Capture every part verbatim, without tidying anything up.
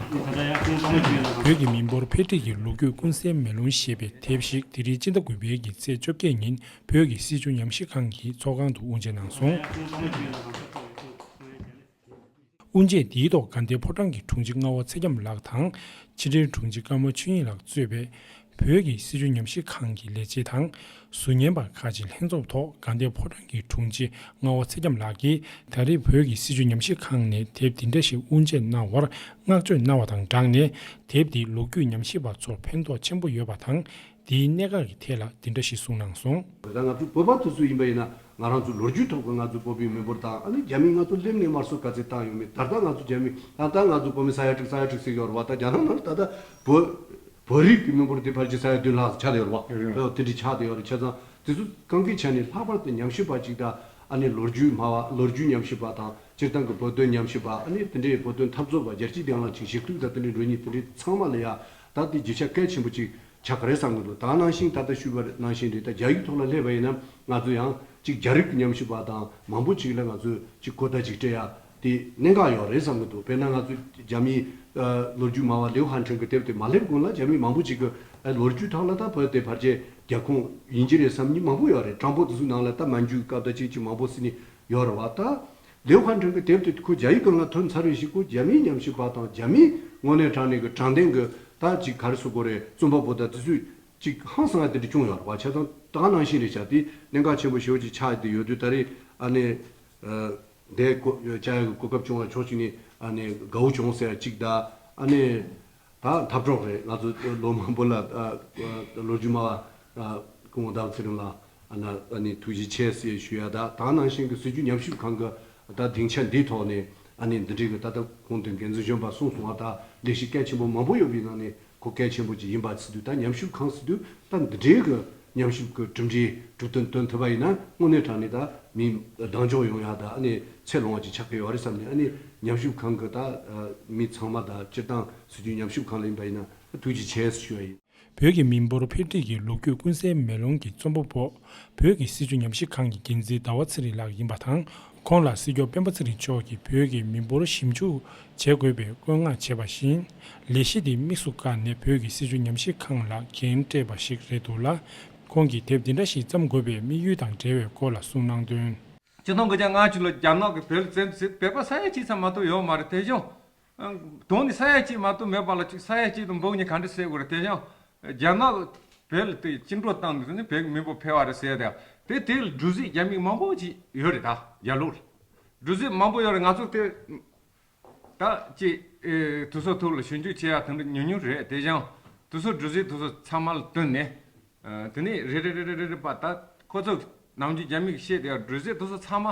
བོད་ཀྱི་མི་འབོར་འཕེལ་འགྲིབ་ཀྱི་ལོ་རྒྱུས་ཀུན་གསལ་མེ་ལོང་ཞེས་པའི་དེབ་ཞིག་དེ་རིང་སྤྱི་ཟླ་དགུ་པའི་གི་ཚེས་བཅོ་བརྒྱད་ཉིན་བོད་ཀྱི་སྲིད་བྱུས་ཉམས་ཞིབ་ཁང་གི་ཚོགས་ཁང་དུ་དབུ་འབྱེད་གནང་སོང་། དབུ་འབྱེད་འདིའི་ཐོག་དགའ་ལྡན་ཕོ་བྲང་གི་དྲུང་ཆེ་རྔ་བ་ཚེ་རྒྱམ་ལགས་དང་། ཕྱི་དྲིལ་དྲུང་ཆེ་ཀརྨ་ཆོས་དབྱིངས་ལགས་གཙོས་པའི་བོད་ཀྱི་སྲིད་བྱུས་ཉམས་ཞིབ་ཁང་གི་ལས་བྱེད་དང་། ཟུར་ཉན་པ་ཁག་ཅིག་ལྷན་ཚོགས་ཐོག་དགའ་ལྡན་ཕོ་བྲང་གི་དྲུང་ཆེ་རྔ་བ་ཚེ་རྒྱམ་ལགས་ཀྱིས་ད་རེས་བོད་ཀྱི་སྲིད་བྱུས་ཉམས་ཞིབ་ཁང་ནས་དེབ་འདི་འདྲ་ཞིག་དབུ་འབྱེད་གནང་བར་བསྔགས་བརྗོད་གནང་བ་དང་སྦྲགས་ནས། དེབ་འདིས་ལོ་རྒྱུས་ཉམས་ཞིབ་པ་ཚོར་ཕན་ཐོགས་ཆེན་པོ་ཡོད་པ་དང་། དེའི་གནད་འགག་གི་ཐད་ལ་འདི་འདྲ་ཞིག་གསུངས་གནང་སོང་། ད་ང་ཚོ་བོད་པ་དེ་ཚོ་ཡིན་པ་ཡིན་ན། ང་རང་ཚོའི་ལོ་རྒྱུས་ཐོག་གི་ང་ཚོའི་བོད་པའི་མི་འབོར་དང་། ཨ་ནི་རྒྱ་མིས་ང་ཚོ་སླེབས་ནས་མར་སུ་ག་ཚོད་བཏང་ཡོད་མེད། ད་ལྟ་ང་ཚོ་རྒྱ་མི་ད་ལྟ་ང་ཚོ་བོད་མི་ས་ཡ་དྲུག་ས་ཡ་དྲུག་ཟེར་ཡོད་རེད་བ། ད་རྒྱ་ནག་ནང་ད་ལྟ་བོད་བོད་རིགས་ཀྱི་མི་འབོར་དེ་ཕལ་ཆེར་ས་ཡ་བདུན་ལྷག་ཆགས་ཡོད་རེད་བ། དེ་འདྲ་ཆགས་བསྡད་ཡོད་རེད། བྱས་ཙང་དེ་ཚོ་གང་གི་ཆ་ནས་ལྷག་པར་དུ་ཉམས་ཞིབ་པ་ཅིག་དང་། ཨ་ནི་ལོ་རྒྱུས་སྨྲ་བ། ལོ་རྒྱུས་ཉམས་ཞིབ་པ་དང་། སྤྱིར་བཏང་གི་བོད་དོན་ཉམས་ཞིབ་པ། ཨ་ནི་དེ་འདྲའི་བོད་དོན་འཐབ་རྩོད་པ། རྒྱལ་སྤྱིའི་སྟེང་ལ་ཅིག་ཞུ་གཏུག་དང་དེ་འདྲའི་འགྲོ་མཁན་དེ་འདྲའི་ཚང་མ་ལ་ཡ་ད་དེ་རྒྱུ་ཆ་གལ་ཆེན་པོ་ཅིག་ཆགས་ཀྱི་རེད་བསམ་གྱི་འདུག། ད་ནང་བཞིན་ད་ལྟ་ཞུས་པ་ནང་བཞིན་རེད། ད་རྒྱ་ཡིག་ཐོག་ལ་སླེབས་པ་ཡིན་ན་ང་ཚོ་ཡང་ཅིག་རྒྱ་རིགས་ཀྱི་ཉམས་ཞིབ་པ་དང་མང་པོ་ཅིག་ལ་ང་ཚོས་ཅིག་གོ་བརྡ་ཅིག་སྤྲད་ཡ་དེ་གནད་འགག་ཡོད་རེད་བསམ་གྱི་འདུག། དཔེར་ན་ང་ཚོས་རྒྱ་མིའི་ཨ་ལོ་རྒྱུས་སྨྲ་བ་ལེའུ་ཧན་ཁྲིན་གྱི་དེབ་དེ་མ་སླེབས་གོང་ལ་རྒྱ་མི་མང་པོ་ཅིག་གིས་ཨ་ལོ་རྒྱུས་ཐོག་ལ་ད་བོད་དེ་ཕལ་ཆེར་རྒྱ་ཁོངས་ཡིན་གྱི་རེད་བསམ་མཁན་མང་པོ་ཡོད་རེད། གྲངས་འབོར་དེ་ཚོའི་ནང་ལ་ད་མན་ཇུའི་སྐབས་དང་ཅིག་ཅིག་མང་པོ་ཟེར་ནས་ཡོད་རེད་བ། ད་ལེའུ་ཧན་ཁྲིན་གྱི་དེབ་དེ་ཁོ་རྒྱ་ཡིག་སྒང་ལ་ཐོན་ཚར་བའི་གཞུག་གུ་རྒྱ་མིའི་ཉམས་ཞིབ་པ་དང་རྒྱ་མིའི་དངོས་གནས་དྲང་གནས་ཀྱི་དྲང་བདེན་གྱི་ད་ཅིག་ག་རེ་ཟེར་དགོས་རེད། རྩོམ་པ་པོ་དང་དེ་ཚོས་ཅིག་ཧང་སང་ཡ་དེ་འདྲ་བྱུང་ཡོད་རེད་བ། བྱས་ཙང་ད་ནང་བཞིན་རེད་བྱ། དེ་གནད་འགག་ཆེན་པོ་ཞེ་པོ་ཅིག་ཆགས་བསྡད་ཡོད་དུས། ད་རེས་ཨ་ནི་ཨ་འདས་གོ་བཅར་ཡག་གི་གོ་སྐབས་བྱུང་བ་ཕྱོགས་གཅིག་ནས་ཨ་ནི་དགའ་བོ་བྱུང་ཟེར་ཡ་གཅིག་དང་། ཨ་ནི་ད་འཐབ་གྲོགས་རེད། ང་ཚོ་ལོ་མང་པོ་ལ་ཨ་ལོ་རྒྱུས་སྨྲ་བ་ཨ་སྐུ་ངོ་ཟླ་བ་ཚེ་རིང་ལགས་ཨ་ནི་ཨ་ནི་ཐུགས་རྗེ་ཆེ་ཟེར་ཞུ་ཡ་དང་། ད་ནང་བཞིན་གྱི་སྲིད་བྱུས་ཉམས་ཞིབ་ཁང་གི་ད་སྡིངས་ཆ་འདིའི་ཐོག་ནས་ཨ་ནི་འདི་འདྲའི་གི་ད་ལྟ་གོང་དུ་འགན་འཛིན་གཞོན་པ་གསུངས་སོང་བ། ད་ལས་གཞི་གལ་ཆེན་པོ་མང་པོ་ཡོད་པའི་ནང་ནས་ཁོ་གལ་ཆེན་པོ་ཅིག་ཡིན་པ་ཟེར་དུས། ད་ཉམས་ཞིབ་ཁང་ཟེར་དུས་ད་འདི་འདྲའི་གི་ཉམས་ཞིབ་ཀྱི་གྲུབ་འབྲས་གྲུབ་དོན་སྟོན་ཐུབ་པ་ཡིན་ན་དངོས་གནས་དྲང་གནས་ད་མི་གདེང་འཇོག་ཡོང་ཡ་ད་ཨ་ནི་ཚད་ལོངས་པ་ཅིག་ཆགས་ཀྱི་ཡོད་རེད་བསམ་ནས། ཨ་ནི་ཉམས་ཞིབ་ཁང་གི་ད་མི་ཚང་མ་དང་སྤྱིར་བཏང་སྲིད་བྱུས་ཉམས་ཞིབ་ཁང་ལ་ཡིན་པ་ཡིན་ན་ཐུགས་རྗེ་ཆེ་ཞུ་ཡ་ཡིན། བོད་ཀྱི་མི་འབོར་འཕེལ་འགྲིབ་ཀྱི་ལོ་རྒྱུས་ཀུན་གསལ་མེ་ལོང་གི་རྩོམ་པ་པོ། བོད་ཀྱི་སྲིད་བྱུས་ཉམས་ཞིབ་ཁང་གི་འགན་འཛིན་ཟླ་བ་ཚེ་རིང་ལགས་ཡིན་པ་དང་། ཁོང་ལ་སྲིད་སྐྱོང་སྤེན་པ་ཚེ་རིང་མཆོག་གིས་བོད་ཀྱི་མི་འབོར་ཞིབ་འཇུག་བྱེད་དགོས་པའི་བཀོད་མངགས་བྱས་པ་བཞིན། ལས་གཞི་འདི་དམིགས་སུ་བཀར་ནས་བོད་ཀྱི་སྲིད་བྱུས་ཉམས་ཞིབ་ཁང་ལ་འགན་སྤྲད་པ་ཞིག་རེད་འདུག་ལ། ཁོང་གིས་དེབ་འདི་འདྲ་ཞིག་བརྩམ་དགོས་པའི་དམིགས་ཡུལ་དང་འབྲེལ་བའི་སྐོར་ལ་གསུངས་གནང་དོན། སྤྱི་ཟླ་དགུ་བཅུ་ལྔ་བཅུ་ལོ་རྒྱ་ནག་གིས་བོད་ལ་བཙན་འཛུལ་བྱས། བོད་པ་ས་ཡ་གཅིག་ཙམ་མ་གཏོགས་ཡོད་མ་རེད། དེ་བཞིན་དོན་ནི་ས་ཡ་གཅིག་མ་གཏོགས་མེད་པ་ལ་ཅིག་ས་ཡ་གཅིག་དང་འབུམ་གཉིས་ག་འདྲ་ཟེར་དགོས་རེད། དེ་བཞིན་རྒྱ་ནག་བོད་ལ་དེ་བཅིངས་འགྲོལ་བཏང་ནས་ནི་བོད་ཀྱི་མི་འབོར་འཕེལ་བ་རེད་ཟེར། དེ་དེ་དེ་ལ་འགྲོ་རྩིས་རྒྱ་མི་མང་པོ་ཅིག་ཡོད་རེད། ད་རྒྱ་ལོགས་ལ་འགྲོ་རྩིས་མང་པོ་ཡོད་རེད། ང་ཚོ་དེ་ད་ཅིག་ཨེ་དེ་ཚོ་ཐོག་ལ་ཞིབ་འཇུག་བྱེད་ཡ་དེ་འདྲ་ཉུང་ཉུང་རེད། དེ་བཞིན་དེ་ཚོ་འགྲོ་རྩིས་དེ་ཚོ་ཚང་མ་ལ་བསྟུན་ནས། ཨ་དེ་ནས་རེ་རེ་རེ་རེ་རེ་རེ་པ། ད་ཁོ་ཚོ་ནམ་རྒྱུན་རྒྱ་མི་གིས་བཤད་དེ་འགྲོ་རྩིས་དེ་ཚོ་ཚང་མ་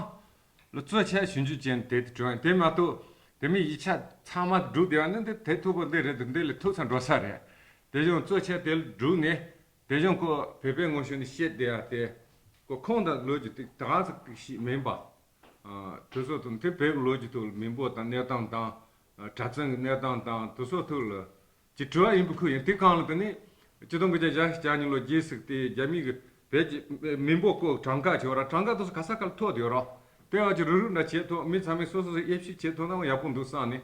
ལ་གཙོ་ཆེ་ཞིབ་འཇུག་བྱས་ནས་དེ་དེ་བྲོས། དེ་མ་གཏོགས་དེ་མིན་ཡིག་ཆ་ཚང་མ་བསྒྲུབས་བསྡད་པ་ནི་འདི་དེ་ཐུག་པ་འདི་རེད། འདི་འདི་ལས་ཐུག་ས་འགྲོ་ས་རེད། དེ་བཞིན་གཙོ་ཆེ་དེ་ལ་བསྒྲུགས་ནས། དེ་བཞིན་ཁོ་བོད་པའི་ངོ་ཤེས་ནས་བཤད་བསྡད་ཡ་དེ་ཁོ་ཁུངས་དང་ལོ་རྒྱུས་དེ་ད་ག་ཟེ་ཞིག་མིན་པ། ཨ་དེ་ཚོ་དང་དེ་བོད་ཀྱི་ལོ་རྒྱུས་ཐོག་ལ་མི་འབོར་དང་གནས་སྟངས་དང་། ཨ་གྲྭ་བཙུན་གྱི་གནས་སྟངས་དང་དེ་ཚོ་ཐོག་ལ་ཅིག་དྲི་བ་ཡིན་པ་ཁུལ་ཡིན། དེ་གང་ལ་དེ་ནི་ཆིག་སྟོང་དགུ་བརྒྱ་བརྒྱད་ཅུ་གྱ་གཉིས་ལོ་རྗེས་ཟིག་དེ་རྒྱ་མི་གིས་བོད་ཀྱི་མི་འབོར་སྐོར་གྲངས་ཀ་བྱས་པ་ར། གྲངས་ཀ་དེ་ཚོ་ག་ས་ག་ལ་ཐོགས་བསྡད་ཡོད་ར། དེ་བ་ཅིག་རུག་རུག་འདྲ་བྱེད་ཐུབ། མི་ཚང་མས་སོ་སོ་སོ་དབྱེ་ཞིབ་བྱེད་ཐུབ་ན་ཡག་པོ་འདུག་བསམ་ནས།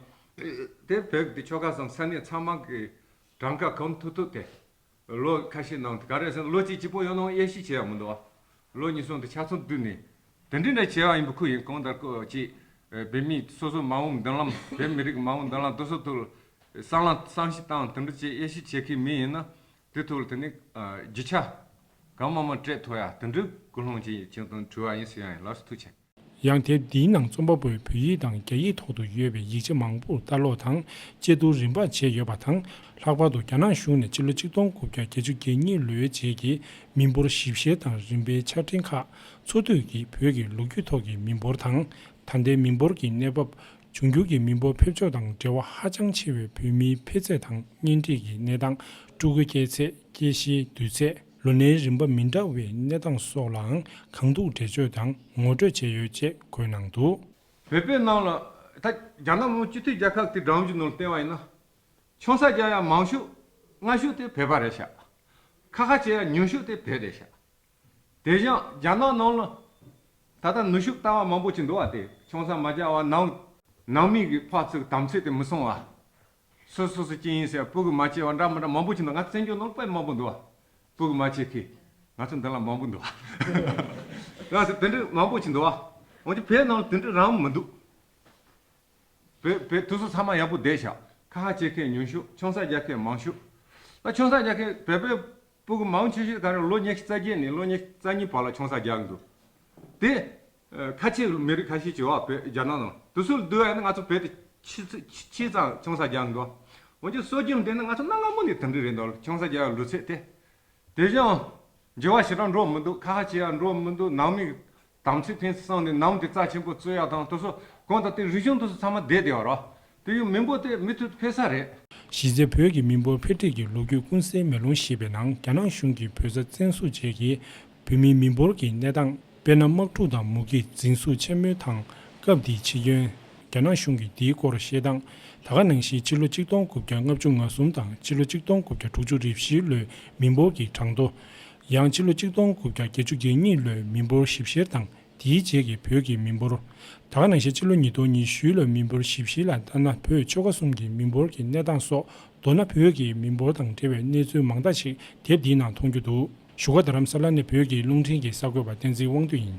དེ་བོད་ཀྱི་དེ་ཆོལ་ཁ་གསུམ་ས་གནས་ཚང་མ་གི་གྲངས་ཀ་གོམས་ཐུབ་ཐུབ་དེ། ལོ་ཁ་ཤས་ནང་དུ་ག་རེ་ཟེར་ན་ལོ་གཅིག་གཅིག་པོ་ཡོད་ནའང་དབྱེ་ཞིབ་བྱེད་ཡག་མི་འདུག་བ། ལོ་གཉིས་གསུམ་དུ་ཆ་ཚང་བསྡུས་ནས་དེ་འདྲའི་འདྲ་བྱས་པ་ཡིན་པ་ཁུལ་ཡིན། གང་ལྟར་ཁོ་ཅིག་བོད་མི་སོ་སོའི་མ་འོངས་མདུན་ལམ། བོད་མི་རིགས་མ་འོངས་མདུན་ལམ་དེ་ཚོ་ཐོག་བསམ་བློ་བསམ་གཞིག་བཏང་། དེ་འདྲ་ཅིག་དབྱེ་ཞིབ་བྱེད་མཁན་མི་ཡིན་ན་དེ་ཐོག་ལ་དེ་ནི་རྒྱུ་ཆ་གང་མང་མང་སྤྲད་ཐུབ་ཡག་དེ་འདྲའི་ཀུན་སློང་ཅིག་ཡིན་དང་དྲི་བ་ཡིན་ཟེར་ཡག་ཡིན། ལགས་སོ། ཐུགས་རྗེ་ཆེ། ཡང་དེབ་འདིའི་ནང་རྩོམ་པ་པོས་བོད་ཡིག་དང་རྒྱ་ཡིག་ཐོག་ཏུ་ཡོད་པའི་ཡིག་ཆ་མང་པོར་ལྟ་ཀློག་དང་དཔྱད་བསྡུར་རིམ་པར་བྱས་ཡོད་པ་དང་། ལྷག་པར་དུ་རྒྱ་ནག་གཞུང་ནས་ཕྱི་ལོ་ཆིག་སྟོང་དགུ་བརྒྱ་བརྒྱད་ཅུ་གྱ་གཉིས་ལོའི་རྗེས་ཀྱི་མི་འབོར་ཞིབ་བཤེར་དང་རིམ་པའི་ཆ་འཕྲིན་ཁག་འཚོལ་སྡུད་ཀྱིས་བོད་ཀྱི་ལོ་རྒྱུས་ཐོག་གི་མི་འབོར་དང་། ད་ལྟའི་མི་འབོར་གྱི་གནས་བབ། འབྱུང་འགྱུར་གྱི་མི་འབོར་འཕེལ་ཕྱོགས་དང་འབྲེལ་བ་ཧ་ཅང་ཆེ་བའི་བོད་མིའི་འཕེལ་ཚད་དང་གཉེན་སྒྲིག་གི་གནས་སྟངས། ཕྲུ་གུའི་སྐྱེས་ཚད། སྐྱེས་གཞིའི་དུས་ཚད། ལོ་ནའི་རིམ་པ་མི་འདྲ་བའི་གནས་སྟངས་སོགས་ལའང་གང་ཐུག་འགྲེལ་བརྗོད་དང་ངོ་སྤྲོད་བྱས་ཡོད་ཅེས་འགོད་གནང་འདུག། བོད་པའི་ནང་ལ་ད་རྒྱ་ནག་མི་དམངས་སྤྱི་མཐུན་རྒྱལ་ཁབ་དེ་སྒྲོམ་གཞི་ནང་ལ་བལྟས་པ་ཡིན་ན། ཆང་ས་རྒྱག་ཡག་མང་ཤོས་སྔ་ཤོས་དེ་བོད་པ་རེད་ཤག། ཁ་ཁ་བྱེད་ཡག་ཉུང་ཤོས་དེ་བོད་རེད་ཤག། དེ་བཞིན་རྒྱ་ནག་ནང་ལ་ད་ལྟ་ནུས་ཤུགས་ལྟ་བ་མང་པོ་ཅིག་འདུག་བ། དེ་ཆང་ས་མ་རྒྱག་བ། ནང་ནང་མི་གི་ཕར་ཚུར་དམ་ཚིག་དེ་མི་སྲུང་བ། སོ་སོ་སོ་སྐྱེས་ཡིན་ཟེར་སྤུ་གུ་མ་སྐྱེས་པ་འདྲ་མི་འདྲ་མང་པོ་ཅིག་འདུག་ང་བཙན་བྱོལ་ནང་དཔེ་མང་པོ་འདུག་བ། སྤུ་གུ་མ་སྐྱེས་མཁན། ང་ཚོ་འདི་ལ་མང་པོ་འདུག་བ། ང་ཚོ་དེ་འདྲ་མང་པོ་ཅིག་འདུག་བ། འོན་ཀྱང་བོད་ནང་དེ་འདྲ་རང་མི་འདུག་བོད་བོད་དུས་སུ་ཚང་མ་ཡག་པོ་བསྡད་ཤག་ཁ་ཁ་སྐྱེ་མཁན་ཉུང་ཤོས། ཆུང་ས་རྒྱག་མཁན་མང་ཤོས། ད་ཆུང་ས་རྒྱག་མཁན་བོད་པའི་སྤུ་གུ་མང་ཆེ་ཤོས་ག་རེ་ལོ་ཉི་ཤུ་རྩ་བརྒྱད་ནས་ལོ་ཉི་ཤུ་རྩ་གཉིས་བར་ལ་ཆུང་ས་རྒྱག་གི་འདུག་དེ་ཁ་ཆེ་མི་རིགས་ཁ་ཤས་ཀྱི་བ་བོད་རྒྱ་ནག་ནང་དུས་སུ་བསྡུར་ཡ་ན་ང་ཚོ་བོད་དུ་ཆེ་ཆེ་ཆེ་ཙང་ཆུང་ས་རྒྱག་གི་འདུག་འོན་ཀྱང་སྲོལ་རྒྱུན་དེ་ནི་ང་ཚོ་གནའ་སྔ་མོ་ནས་དེ་འདྲ་རེད་འདུག་ཆུང་ས་རྒྱག་ཡ་ལོ་ཚད་དེ། དེ་བཞིན་འགྱུར་བ་ཞེ་དྲག་འགྲོ་མི་འདུག་ཁ་ཁ་ཆེ་ཡ་འགྲོ་མི་འདུག་ནང་མི་དམ་ཚིག་ཕན་ཚུན་སོང་ནས་ནང་དེ་རྩ་ཆེན་པོ་རྩོད་ཡ་དང་དེ་ཚོ་གང་ལྟར་དེ་རིག་གཞུང་དེ་ཚོ་ཚང་མ་བསྡད་བསྡད་པ་རེད། དེ་ཡང་མི་འབོར་དེ་མུ་མཐུད་འཕེལ་ས་རེད། གཞི་རྩའི་བོད་ཀྱི་མི་འབོར་འཕེལ་འགྲིབ་ཀྱི་ལོ་རྒྱུས་ཀུན་གསལ་མེ་ལོང་ཞེས་པའི་ནང་རྒྱ་ནག་གཞུང་གིས་བོད་ས་བཙན་བཟུང་བྱས་ཀྱི་བོད་མིའི་མི་འབོར་གྱི་གནས་སྟངས། དཔེར་ན་དམག་འཁྲུག་དང་མུ་གེ་འཛིང་ཟུག་ཆེན་མོའི་ཐང་སྐབས་དེའི་ཕྱི་སྐྱོན། རྒྱ་ནག་གཞུང་གིས་དེའི་སྐོར་བཤད་སྟངས། ད་ག་ནང་བཞིན་ཕྱི་ལོ་ཆིག་སྟོང་དགུ་བརྒྱ་ལྔ་བཅུ་ང་གསུམ་དང་ཕྱི་ལོ་ཆིག་སྟོང་དགུ་བརྒྱ་དྲུག་ཅུ་རེ་བཞི་ལོའི་མི་འབོར་གྱི་གྲངས་ཐོ། ཡང་ཕྱི་ལོ་ཆིག་སྟོང་དགུ་བརྒྱ་བརྒྱད་ཅུ་གྱ་གཉིས་ལོའི་མི་འབོར་ཞིབ་བཤེར་དང་དེའི་རྗེས་ཀྱི་བོད་ཀྱི་མི་འབོར། ད་ག་ནང་བཞིན་ཕྱི་ལོ་ཉིས་སྟོང་ཉི་ཤུ་ལོའི་མི་འབོར་ཞིབ་བཤེར་ལ་ལྟ་ན་བོད་ཆོལ་ཁ་གསུམ་གྱི་མི་འབོར་གྱི་གནས་སྟངས་སོགས་མདོར་ན་བོད་ཀྱི་མི་འབོར་དང་འབྲེལ་བའི་གནས་ཚུལ་མང་དག་ཞིག་དེབ་འདིའི་ནང་མཐོང་རྒྱུ་འདུག་བཞུགས་སྒར་རྡ་རམ་ས་ལ་ནས་བོད་ཀྱི་རླུང་འཕྲིན་གྱི་གསར་འགོད་པ་བསྟན་འཛིན་དབང་འདུས་ཡིན།